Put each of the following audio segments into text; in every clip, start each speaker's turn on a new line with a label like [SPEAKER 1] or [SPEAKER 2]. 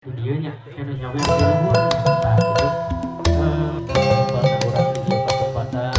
[SPEAKER 1] Di dieu nya anu nyawer di luhur. Tah gitu. Warna urang di dieu patempatan.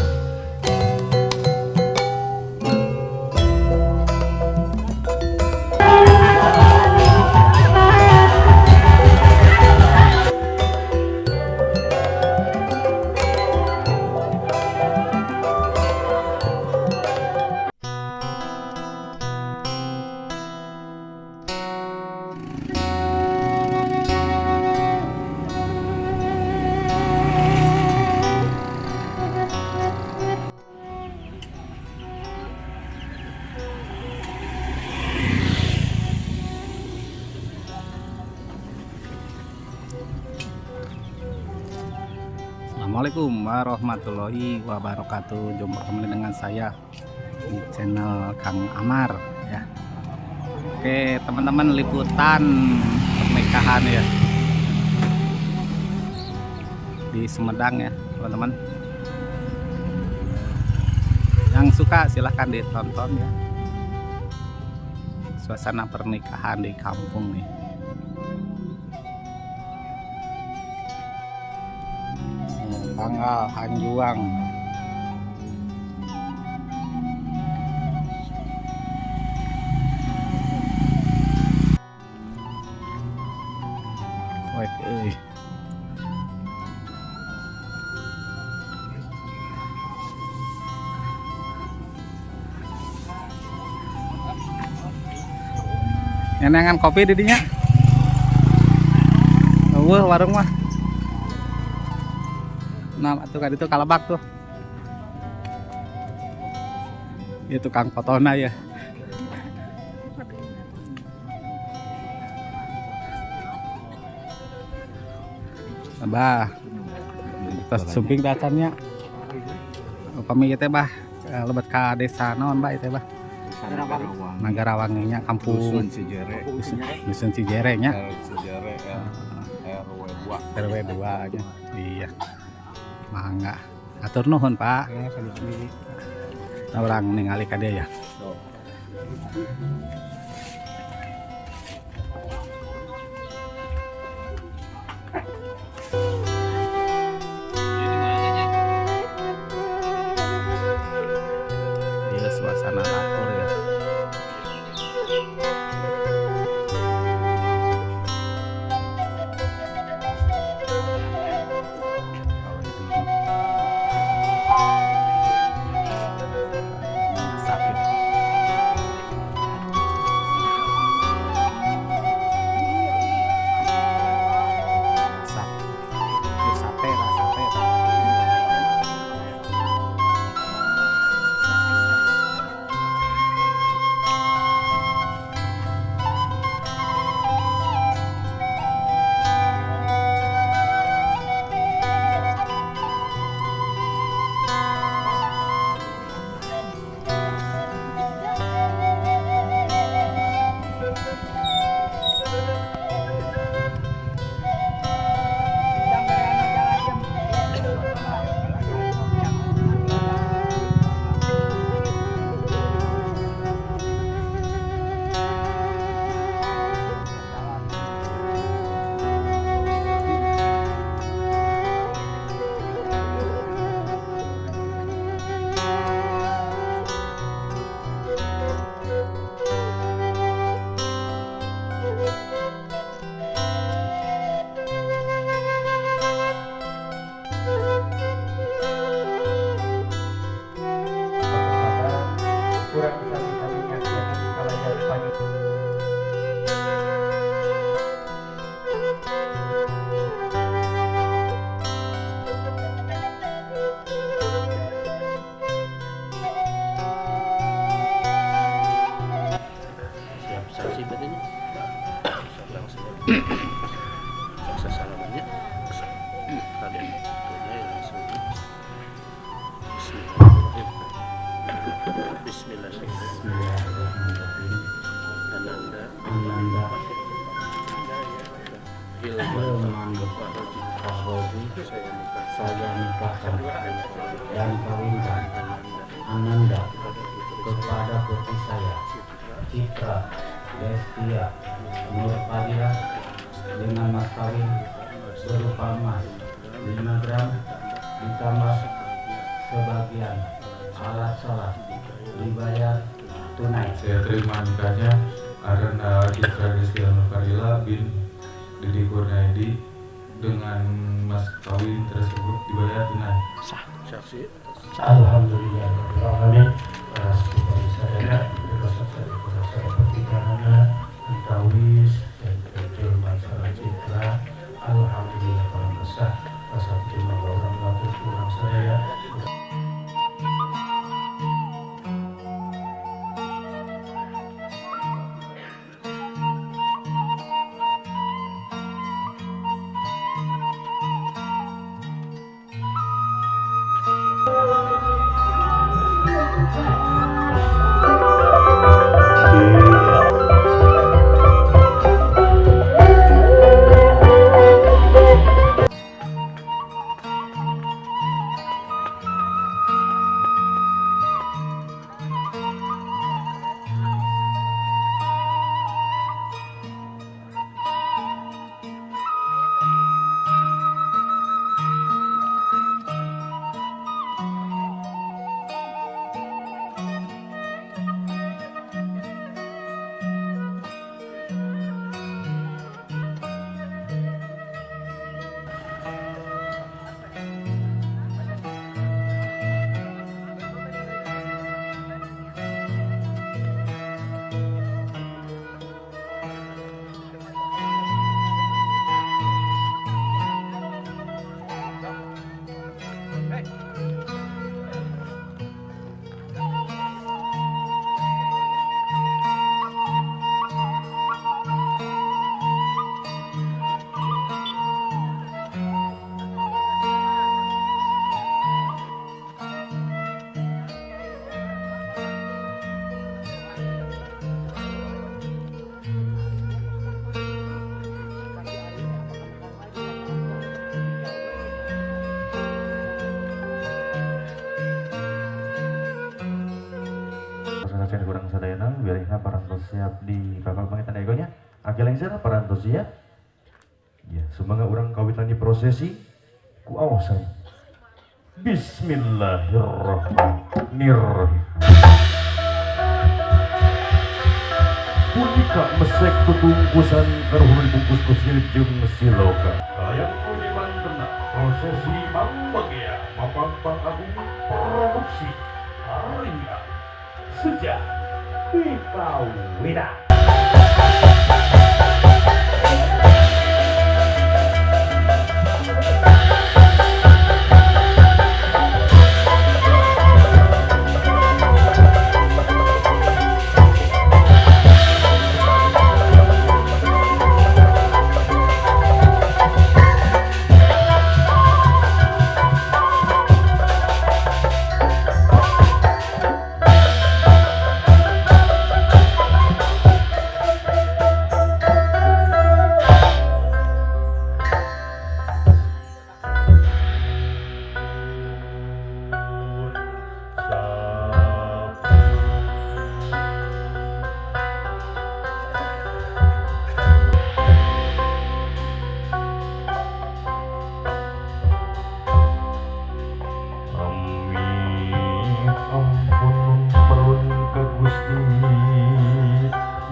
[SPEAKER 2] Assalamualaikum warahmatullahi wabarakatuh. Jumpa kembali dengan saya di channel Kang Amar ya. Oke teman-teman, liputan pernikahan ya di Sumedang ya teman-teman. Yang suka silahkan ditonton ya. Suasana pernikahan di kampung nih. Tanggal Hanjuang. Wek euy. Ngeunaan kopi di dinya. Euweuh warung mah. Nah, tuh kan itu kalebak tuh. Itu tukang fotona ya. Bah. Terus sumping dacannya. Upami ieu teh, bah, lebet ka desa naon, bah, ieu teh, bah? Nagarawangi nya, kampung
[SPEAKER 3] Dusun Cijere.
[SPEAKER 2] Dusun Cijere nya.
[SPEAKER 3] Cijere ya. RW 2.
[SPEAKER 2] RW 2 nya. Iya. Mangga. Atur nuhun, Pak. Nah, urang ningali ka dieu ya. Iya, suasana dapur ya. Kalau ini masak ya. Masak. Ini sate lah, sate.
[SPEAKER 1] Patempatan urang sami-sami nyaksian kalajar panyu.
[SPEAKER 4] Siap saksi berarti nya. Sok langsung. Sok sasalamannya. Kalian tunai langsung. Bismillahirrahmanirrahim. Bismillahirrahmanirrahim. Ananda.
[SPEAKER 2] Ananda.
[SPEAKER 4] Hilman.
[SPEAKER 2] Hilman.
[SPEAKER 4] Fahrozi.
[SPEAKER 2] Fahrozi.
[SPEAKER 4] Saya nikah.
[SPEAKER 2] Saya nikahkan
[SPEAKER 4] dan
[SPEAKER 2] dan kawinkan
[SPEAKER 4] Ananda
[SPEAKER 2] Ananda
[SPEAKER 4] kepada putri saya
[SPEAKER 2] kepada putri saya
[SPEAKER 4] Citra
[SPEAKER 2] Citra Destia Nurfadila Dengan mas kawin berupa emas 5 gram ditambah sebagian alat sholat, dibayar tunai.
[SPEAKER 5] Saya terima nikahnya Arana Citra Destiano Farila bin Deddy Kurniadi dengan mas kawin tersebut dibayar tunai.
[SPEAKER 4] Alhamdulillah rabbil alamin. Para sadaya pernikahanna antawis dan jelma sareng Citra. Alhamdulillah parantos sah. Asa terima urang batur urang sadaya.
[SPEAKER 6] Saksian kurang sadayana bilihna parantos siap di bapak pangitan egonya. Aki lengser parantos siap. Ya, semoga urang kawitan di prosesi ku awasan. Bismillahirrahmanirrahim. Punika mesek tutungkusan karuhun dibungkus ku silip jeung siloka. Kalian puji mantena prosesi mangbagia mapangpang agung produksi karya sejak Wipawira. Ampun perun ke Gusti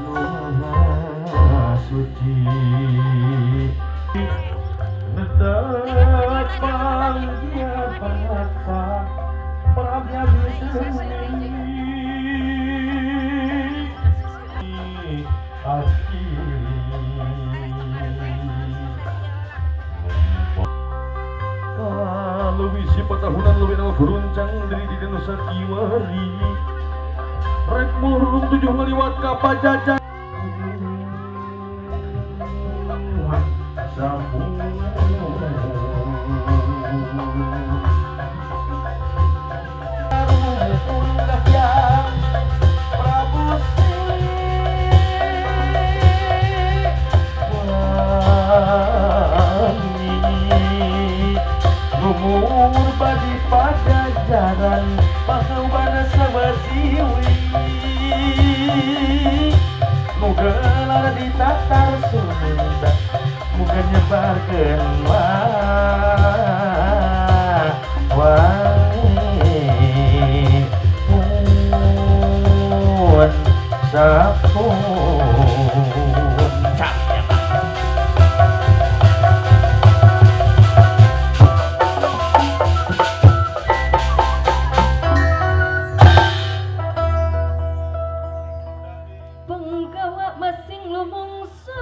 [SPEAKER 6] Nu Maha Suci. Netep panggia bangsa Prabya Wisnu Aki. Leuwih si patahunan leuwih nama guruncang diri di nusa kiwari. Rek murung tujuh ngaliwat ka pajajaran. Lumur badi pajajaran pangawana sawasiwi nu gelar di Tatar Sunda. keur nyebarkeun wae pun sapuncak.
[SPEAKER 7] Penggawa masing lumungsa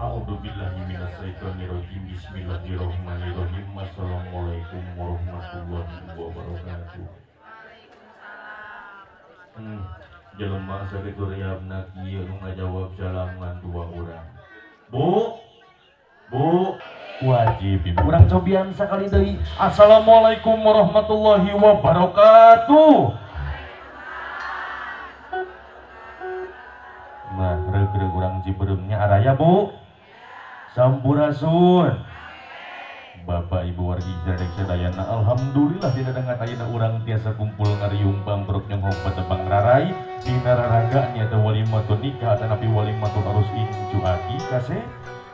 [SPEAKER 6] A'udzubillahi minasyaitonirrajim. Bismillahirrahmanirrahim. Assalamualaikum warahmatullahi wabarakatuh. Jelema sakitu riabna kieu nu ngajawab salam ngan dua urang. Bu, Bu, wajib ibu. Urang cobian sakali deui. Assalamualaikum warahmatullahi wabarakatuh. Nah, reug-reug urang Ciberemnya araya, Bu. Sampurasun. Bapak Ibu wargi Jaredeg sadayana, alhamdulillah dina dangat ayeuna urang tiasa kumpul ngariung pamprok nyonghong patepang rarai dina raraga nyata walimatun nikah atanapi walimatun arus incu aki kaseh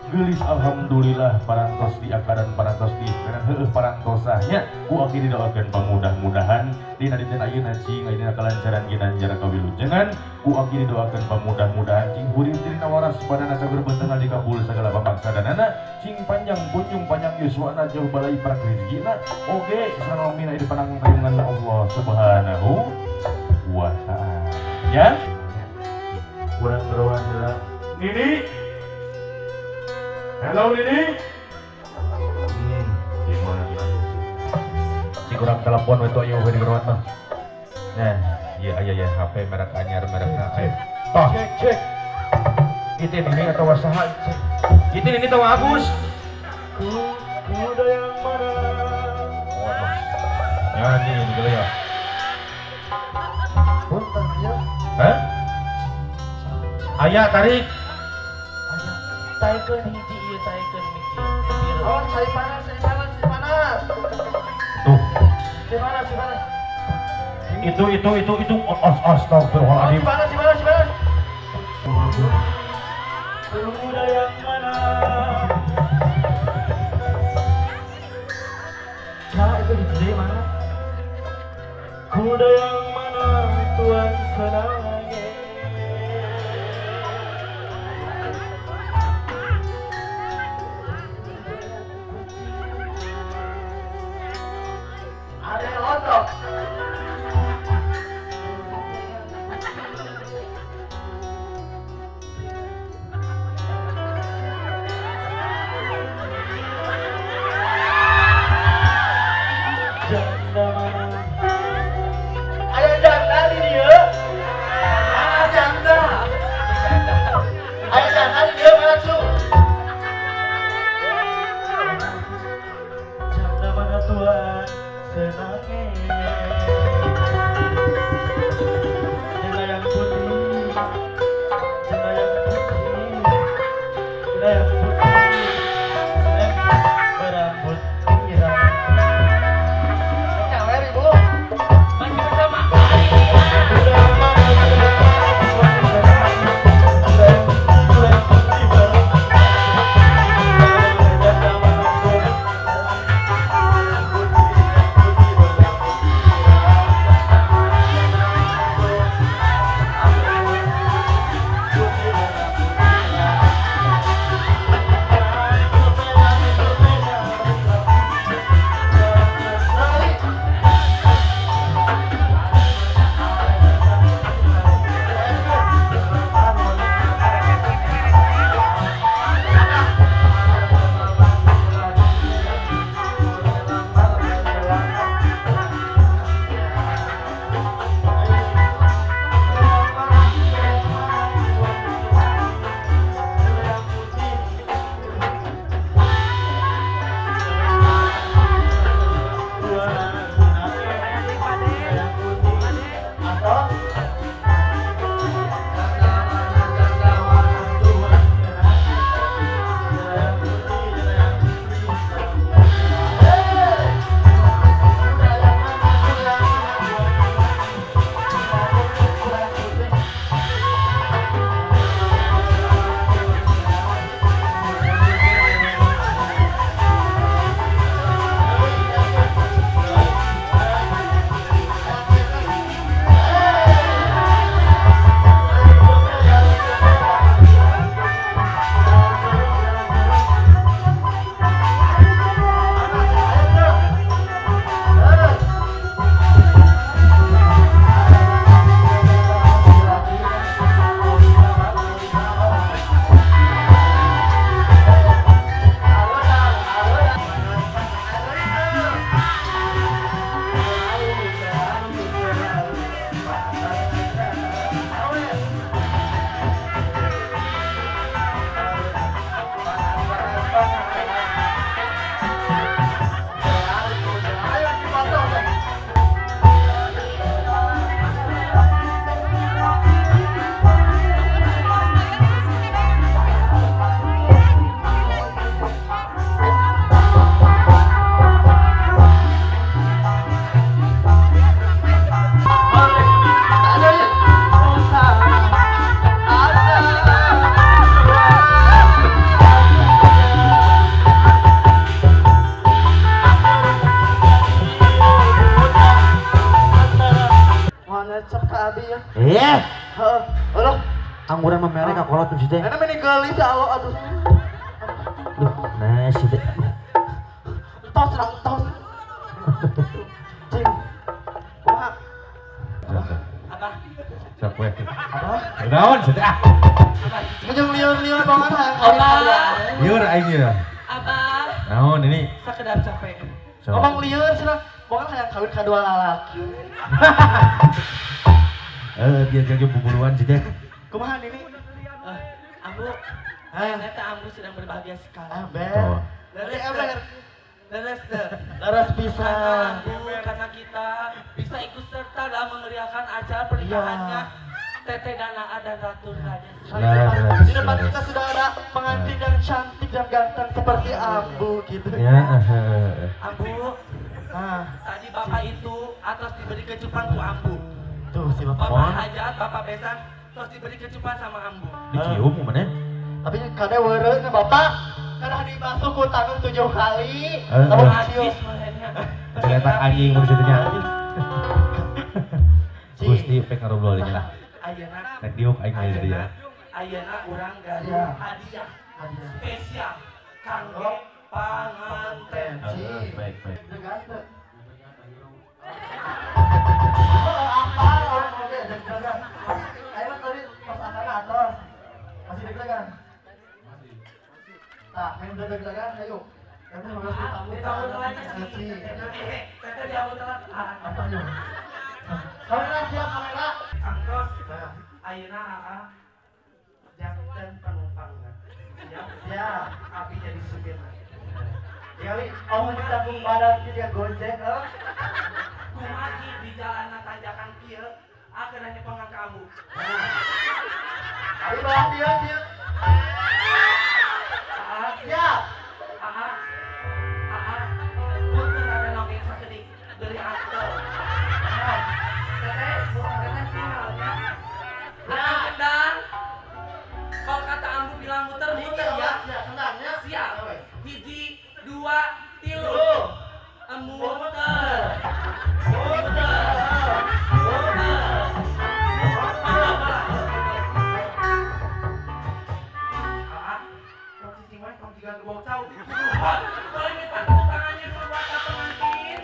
[SPEAKER 6] geulis alhamdulillah parantos di akaran parantos di istiran heueuh parantosahnya ku aki didoakeun pamudah-mudahan dina dinten ayeuna cing ayeuna kalancaran ginanjar kawilujengan ku aki didoakeun pamudah-mudahan cing hurim dina waras badana cager beunteuna dikabul sagala pamaksadanana cing panjang punjung panjang yuswana jauh balai prak rezekina oge salomina di panangtayungan Allah Subhanahu wa ta'ala ya kurang gerohan heula Nini. Hello Nini. Gimana si kurang telepon we tuh ayo we digerohan mah. Nah, iya iya ya HP merek anyar merek ayo. Toh.
[SPEAKER 4] Cek cek.
[SPEAKER 6] Itu Nini atau saha? Itu Nini atau Agus?
[SPEAKER 4] Kuda yang mana?
[SPEAKER 6] Waduh. Ya ini gitu ya.
[SPEAKER 4] Punten ya.
[SPEAKER 6] Hah? Aya tarik.
[SPEAKER 1] Taikeun hiji ieu taikeun mikir.
[SPEAKER 4] Oh, cai panas, cai panas, cai panas.
[SPEAKER 6] Tuh.
[SPEAKER 4] Cai panas, cai panas.
[SPEAKER 6] Itu astagfirullahaladzim.
[SPEAKER 4] Oh, cai panas, cai panas, cai panas. Pemuda yang mana? Nah, itu hiji deui mana? Kuda yang mana tuan senange? Ada yang lontong. Berambut pirang. Nyawer ibu.
[SPEAKER 1] Masih bersama
[SPEAKER 4] Iya. Heeh. Aduh,
[SPEAKER 8] Angguran memerek ka kolot tuh teh.
[SPEAKER 4] Enak meni geulis ya Allah, aduh.
[SPEAKER 8] Duh, nah si teh.
[SPEAKER 4] Entos lah, entos. Cing. Kumaha?
[SPEAKER 1] Apa?
[SPEAKER 6] Sok we.
[SPEAKER 4] Apa?
[SPEAKER 6] Naon sih teh ah.
[SPEAKER 4] Ngejeng lieur-lieur banget hayang kawin
[SPEAKER 1] Abah.
[SPEAKER 6] Lieur aing ieu.
[SPEAKER 1] Abah,
[SPEAKER 6] Naon ini?
[SPEAKER 1] sakedap capek.
[SPEAKER 6] Sok.
[SPEAKER 4] Ngomong lieur cenah, banget hayang kawin ka dua lalaki.
[SPEAKER 6] Eh dia jadi buburuan sih teh.
[SPEAKER 4] Kumaha ini?
[SPEAKER 1] Ambu, ternyata Ambu sedang berbahagia sekali.
[SPEAKER 4] Ember.
[SPEAKER 6] Tuh.
[SPEAKER 1] Leres,
[SPEAKER 4] Ember.
[SPEAKER 1] leres, leres.
[SPEAKER 4] Leres pisan.
[SPEAKER 1] Ambu, karena kita bisa ikut serta dalam memeriahkan acara pernikahannya Teteh Danaa dan Ratu Raja.
[SPEAKER 6] Leres,
[SPEAKER 4] Di depan
[SPEAKER 6] leres.
[SPEAKER 4] kita sudah ada pengantin yang cantik dan ganteng seperti Ambu gitu.
[SPEAKER 6] Ya. eh.
[SPEAKER 1] Ambu,
[SPEAKER 4] Nah,
[SPEAKER 1] tadi bapak itu atas diberi kecupan ku Ambu.
[SPEAKER 4] tuh si bapak.
[SPEAKER 1] Bapak hajat, bapak besan, terus diberi kecupan sama Ambu.
[SPEAKER 6] Dicium mana?
[SPEAKER 4] Tapi kadang weureuh bapak karena dibasuh ku tangan 7 kali.
[SPEAKER 6] Eh,
[SPEAKER 4] Lamun
[SPEAKER 6] eh.
[SPEAKER 4] dicium.
[SPEAKER 1] Najis makanya.
[SPEAKER 6] Ternyata anjing mun situ nya.
[SPEAKER 4] Cing.
[SPEAKER 6] Gusti pek ngarobrol nya lah.
[SPEAKER 1] Ayeuna,
[SPEAKER 6] Rek diuk aing mah jadi ya.
[SPEAKER 1] ayeuna urang gaduh
[SPEAKER 4] Iya.
[SPEAKER 1] hadiah
[SPEAKER 4] Hadiah.
[SPEAKER 1] spesial kangge panganten.
[SPEAKER 6] Heeh, baik baik.
[SPEAKER 4] Ganteng. Oh, apa orang oke deg-degan. Ayo tadi pas akan atas. Masih deg-degan. Nah, main deg-degan ayo. Karena harus tamu.
[SPEAKER 1] Di telat sih. Teteh di awal telat.
[SPEAKER 4] Apa yuk? Kamera siap kamera.
[SPEAKER 1] Angkos,
[SPEAKER 4] Nah,
[SPEAKER 1] ayeuna aa janten penumpangna. Siap,
[SPEAKER 4] siap.
[SPEAKER 1] Abi jadi supirna.
[SPEAKER 4] Kali, oh ditanggung badan dia gojek, eh.
[SPEAKER 1] Kumagi di jalanan tanjakan kieu, akhirnya nyepengan kamu.
[SPEAKER 4] Abi bahan dia dia. Jiga gerbong cau. Boleh minta tepuk tangannya dulu buat Pak pengantin.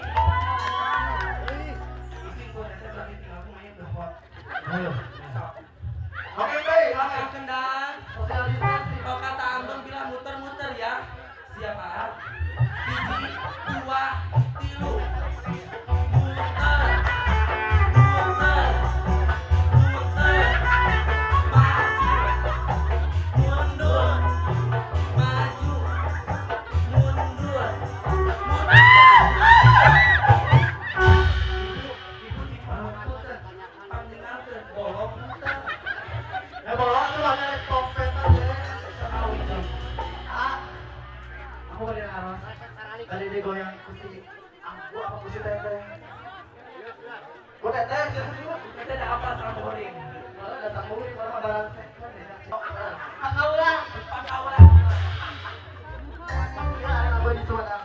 [SPEAKER 4] Ising gua teteh berarti tinggal lumayan udah hot.
[SPEAKER 8] Ayo.
[SPEAKER 4] Oke, baik. Langsung kendang. Kalau kata Ambeng bilang muter-muter ya. Siap, ah. 1, 2, 3. Muter. Muter. Muter. Maju. Mundur. Maju. Mundur. Mundur. Ibu, ibu dipanggil pangdengarkeun bolong muter.
[SPEAKER 8] Ya bolong tuh ada tompet aja. Ah, aku balik aros. Tadi dia goyang kursi aku apa kursi teteh? Gua teteh,
[SPEAKER 4] Teteh ada apa sama boring?
[SPEAKER 8] Kalau ada sambung, baru ada
[SPEAKER 4] Pakaula, pakaula.
[SPEAKER 8] Ya, ada apa di sana?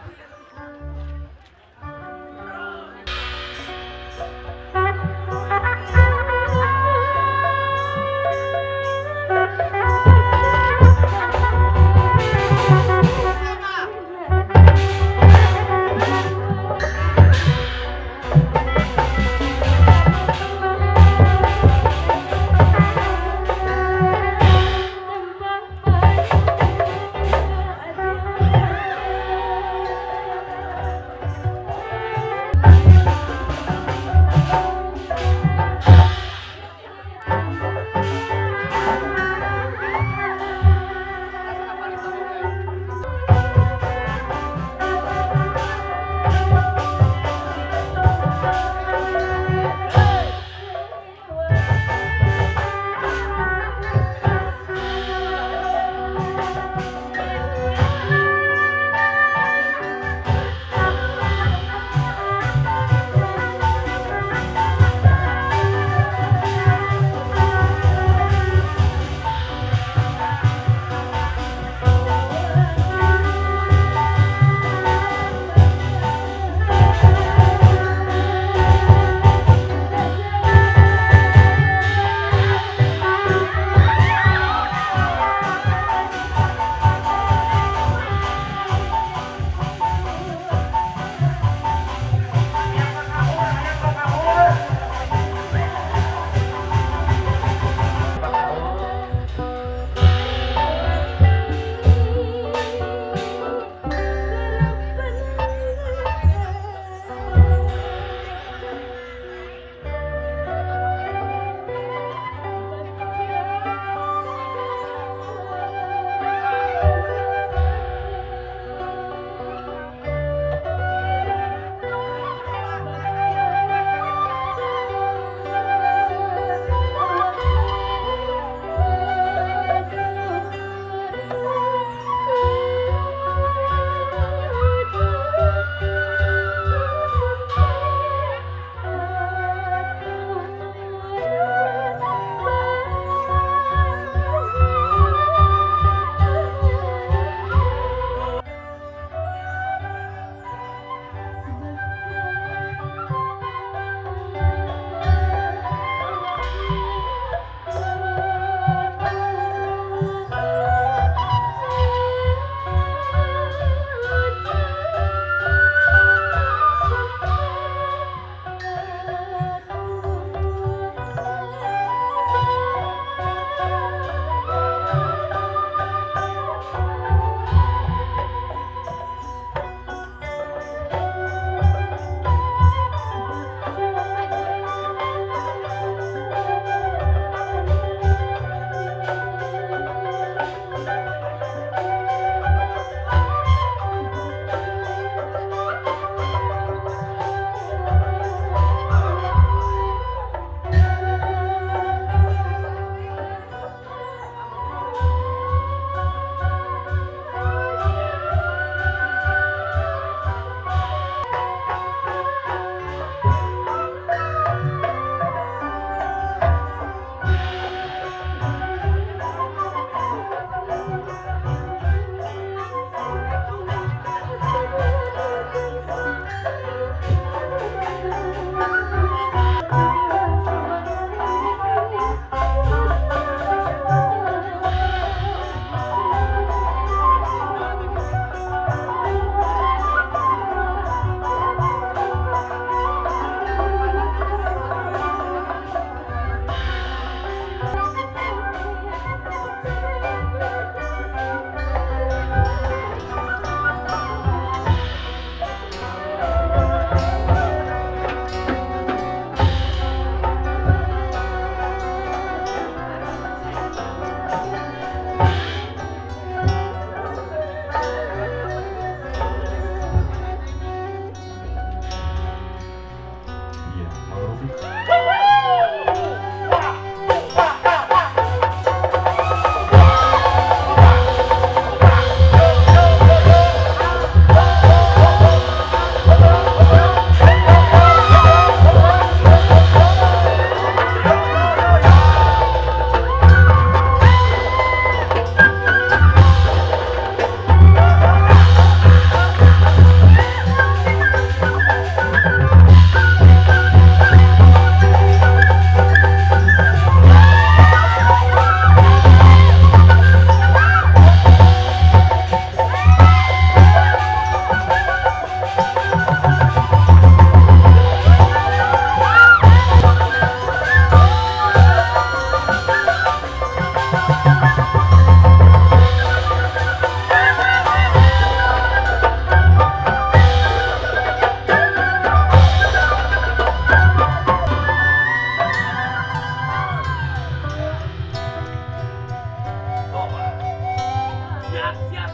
[SPEAKER 1] Siap.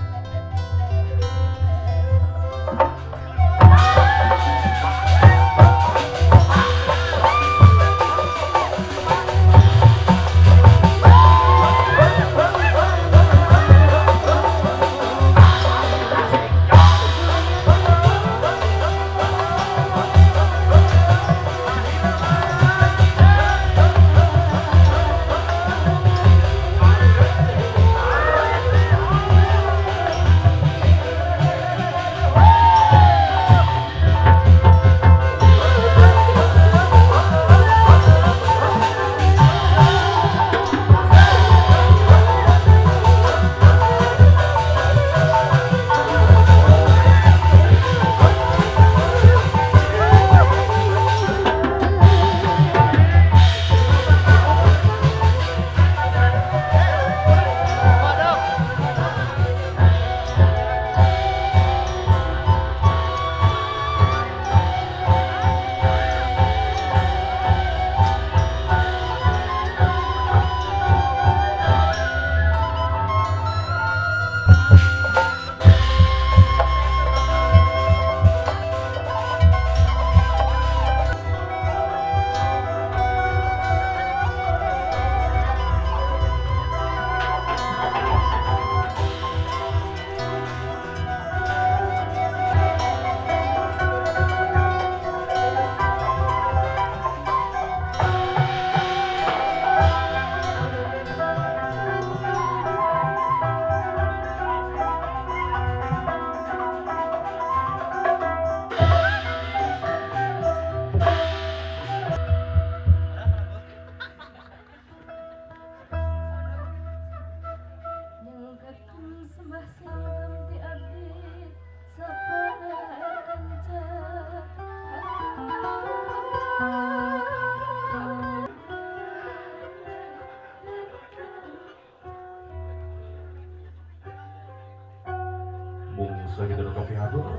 [SPEAKER 6] Mung sakitu kopi hatur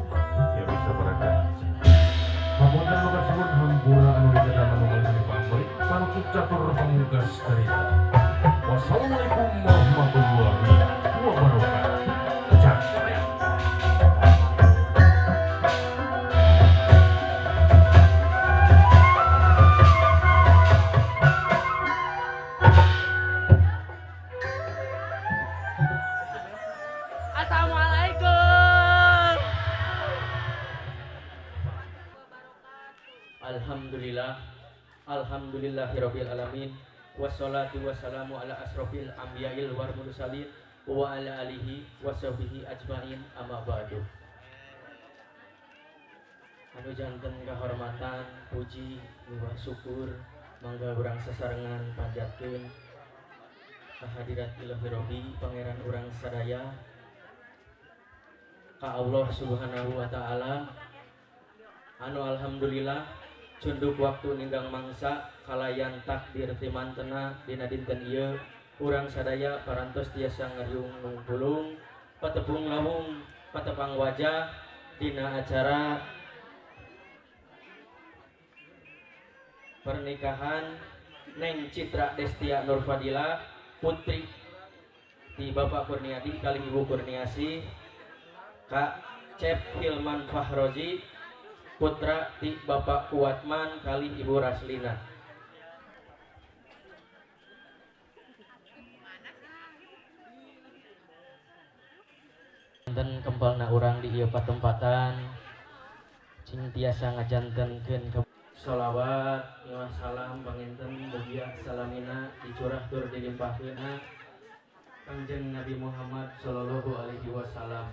[SPEAKER 6] ya bisa berakan. Hapunten nu kasuhun hampura anu dikadama nu meuli pamrih panutup catur pamungkas carita. Wassalamualaikum warahmatullahi wabarakatuh. Cak.
[SPEAKER 1] Assalamualaikum. Alhamdulillah, alhamdulillahirabbil alamin, wassalatu wassalamu ala asrofil anbiya'il wal mursalin wa ala alihi wasahbihi ajmain, amma ba'du. Anu janten kahormatan, puji miwah syukur mangga urang sasarengan panjatkeun kehadirat Ilahi Rabbi pangeran urang sadaya ka Allah Subhanahu wa taala, anu alhamdulillah cunduk waktu ninggang mangsa kalayan takdir timantena dina dinten ieu urang sadaya parantos tiasa ngariung nungpulung patepung lawung patepang wajah dina acara pernikahan Neng Citra Destia Nurfadila putri di Bapak Kurniadi kali Ibu Kurniasi Kak Cep Hilman Fahrozi putra di Bapak Kuatman kali Ibu Raslina. Dan kempalna urang di ieu patempatan cing tiasa ngajantenkeun ke sholawat miwah salam panginten mugia salamina dicurah tur dilimpahkeun Kangjeng Nabi Muhammad sallallahu alaihi wasallam.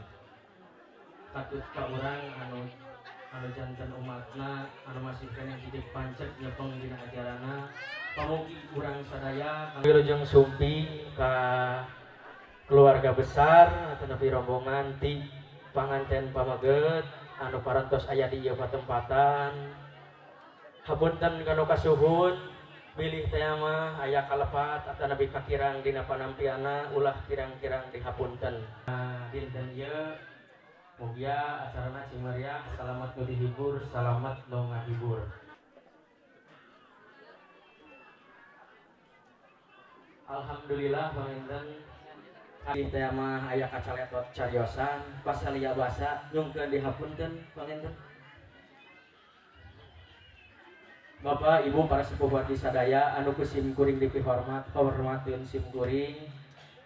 [SPEAKER 1] Katut ka urang anu anu janten umatna anu masih keneh hidup pancet nyepeng dina ajarana, pamugi urang sadaya wilujeng sumping ka keluarga besar atanapi rombongan ti panganten pamaget anu parantos aya di ieu patempatan. Hapunten kanu kasuhun bilih teh mah aya kalepat atanapi kakirang dina panampiana, ulah kirang-kirang dihapunten. Nah, dinten ieu mugia acarana cimeriah, salamat nu dihibur, salamat nu ngahibur. Alhamdulillah panginten Abdi teh mah aya kacaletot cariosan pasalia basa nyungkeun dihapunten panginten. Bapak, Ibu, para sepuh wargi sadaya anu ku sim kuring dipihormat, hormateun sim kuring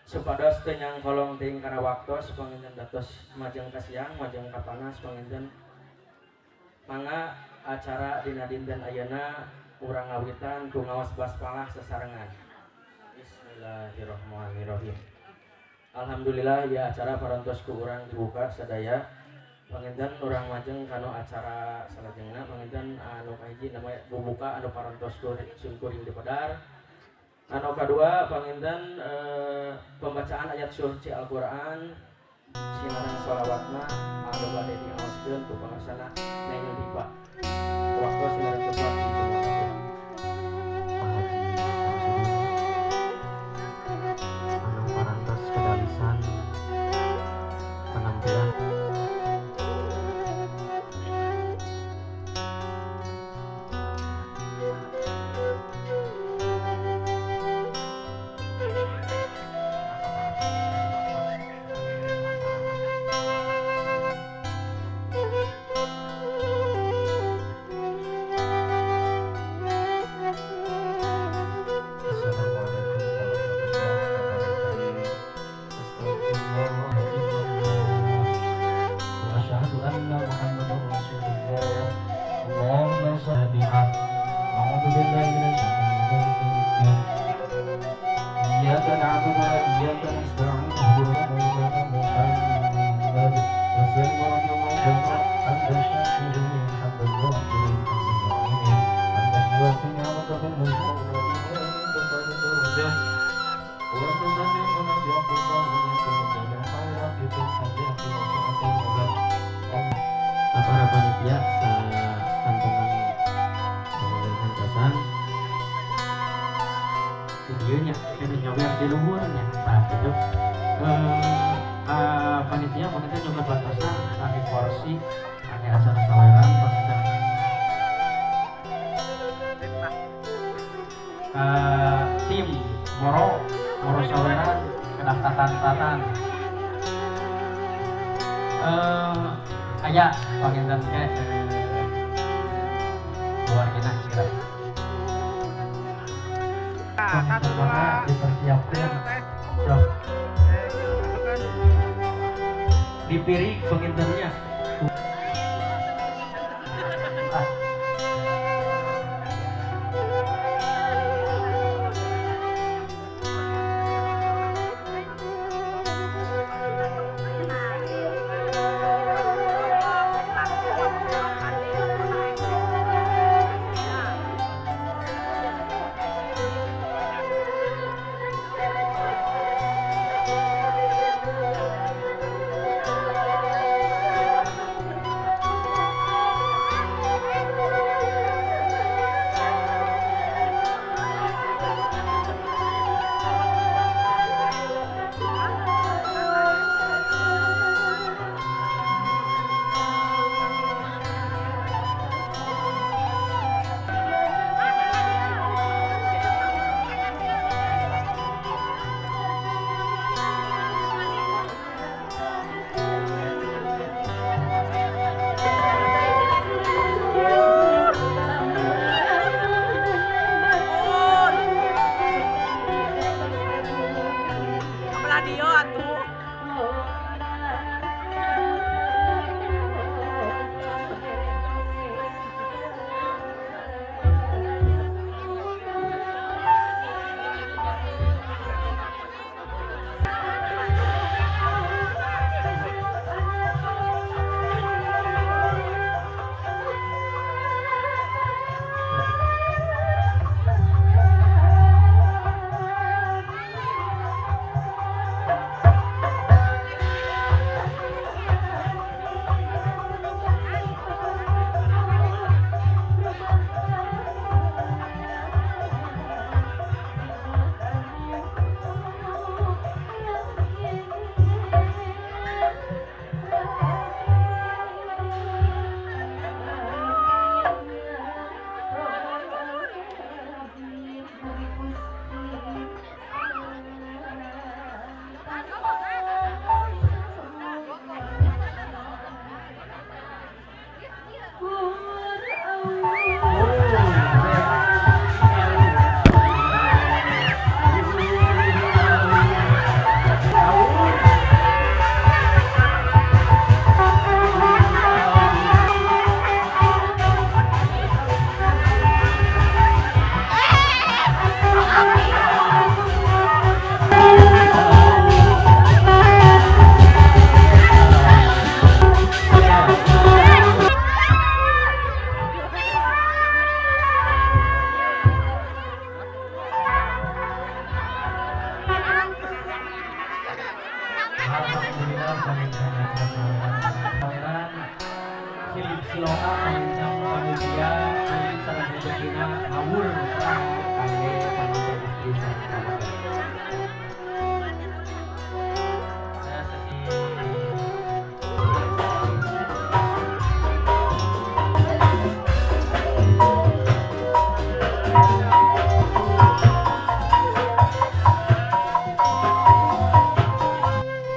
[SPEAKER 1] supados teu nyangkolong teuing kana waktos panginten datos majeng ka siang, majeng ka panas panginten. Mangga acara dina dinten ayeuna urang ngawitan ku ngaos basmalah sasarengan. Bismillahirrahmanirrahim. Alhamdulillah ya acara parantos ku urang dibuka sadaya. Panginten urang majeng kanu acara salajengna panginten anu kahiji namanya bubuka anu parantos sim kuring dipedar. Anu kadua panginten pembacaan ayat suci Al-Qur'an sinareng sholawatna anu bade diaoskeun ku pangarsana Neng Dipa. Waktu sinareng tempat terima kasih.
[SPEAKER 9] Pak Haji Samsudin anu parantos kedalisan penampilan.
[SPEAKER 5] Assalamualaikum warahmatullahi wabarakatuh. Wa asyhadu anna Muhammadar Rasulullah. Allahumma shalli A'udzu billahi minasyaitonir rajim. Iyyaka na'budu wa iyyaka nasta'in. Ihdinas Muhammad wa sallallahu alaihi syakirin hamdan zakirin hamdan na'imin hamdan yuwafi ni'amatahu wa tusallimuna bi khairati fil hayati wa fil mamat.
[SPEAKER 1] Para panitia sa kantongan hantosan videonya kena nyober di luhurnya nah gitu. Panitia panginten juga bantosan kangge kursi kangge acara saweran panginten tim moro moro saweran kedah tatan-tatan aya panginten ke keluargina segera.
[SPEAKER 2] Satu dua
[SPEAKER 1] dipersiapkan dipirik pengintennya.
[SPEAKER 10] Radio atuh.
[SPEAKER 1] Panginten acara saweran. Saweran Silip Siloka panginten pamugia.